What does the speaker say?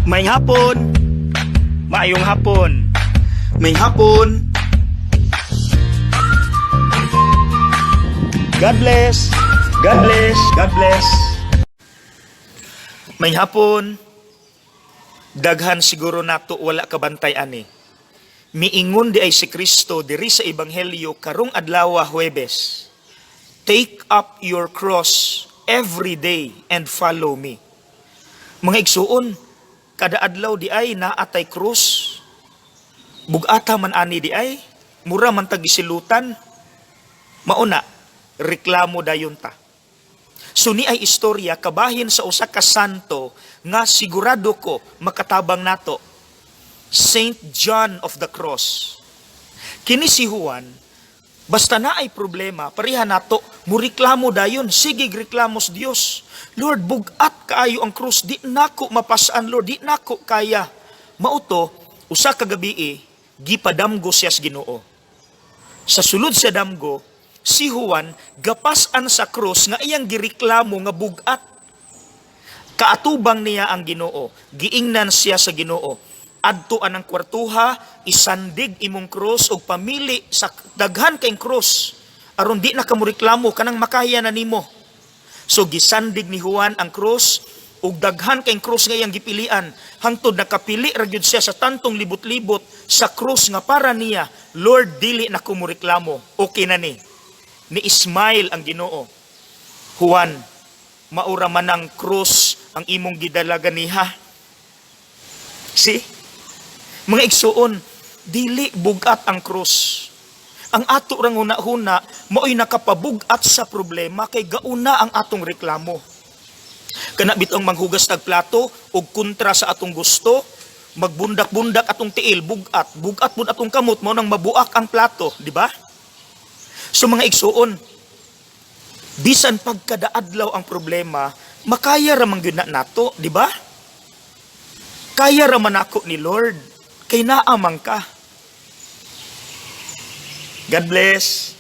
Maayong hapon. Maayong hapon. Maayong hapon. God bless. God bless. God bless. Maayong hapon. Daghan siguro nato wala kabantay ani. Miingon di ay si Kristo diri sa Ebanghelyo karong adlaw, Huwebes. "Take up your cross every day and follow me." Mga igsuon, kada adlaw di ay naa tay krus. Bugata man ani di ay, mura man tag gisilutan. Mauna, reklamo dayon ta. So ni ay istorya kabahin sa usa ka santo nga sigurado ko makatabang nato. Saint John of the Cross. Kini si Juan, basta na ay problema, pareha nato, mureklamo dayon, sige reklamo sa Dios. "Lord, bugat kaayo ang krus, di nako mapasaan, Lord, di nako kaya." Mauto, usa ka gabii, gipadamgo siya sa Ginoo. Sa sulod sa damgo, si Juan gapas-an sa krus nga iyang gireklamo nga bugat. Kaatubang niya ang Ginoo, giingnan siya sa Ginoo, "Adto anang kwartuha, isandig imong krus og pamili sa daghan kay krus aron di na ka reklamo, kanang makaya na nimo." So gisandig ni Juan ang krus ug daghan kay krus nga iyang gipilian hangtod nakapili ra gyud siya sa tantong libot-libot sa krus nga para niya, "Lord, dili na ko moreklamo, okay na ni." Ni smile ang Ginoo. "Juan, maura man ang krus ang imong gidala ganiha." See? Mga igsuon, dili bugat ang krus. Ang ato rang huna-huna, mao'y nakapabug-at sa problema kay gauna ang atong reklamo. Kana bitong manghugas tag plato og kontra sa atong gusto, magbundak-bundak atong tiil, bugat, bugat pud atong kamot mao nang mabuak ang plato, di ba? So mga igsuon, bisan pagkadaadlaw ang problema, makaya ra man gyud na nato, di ba? Kaya ra man ako ni Lord, kay naa man ka. God bless.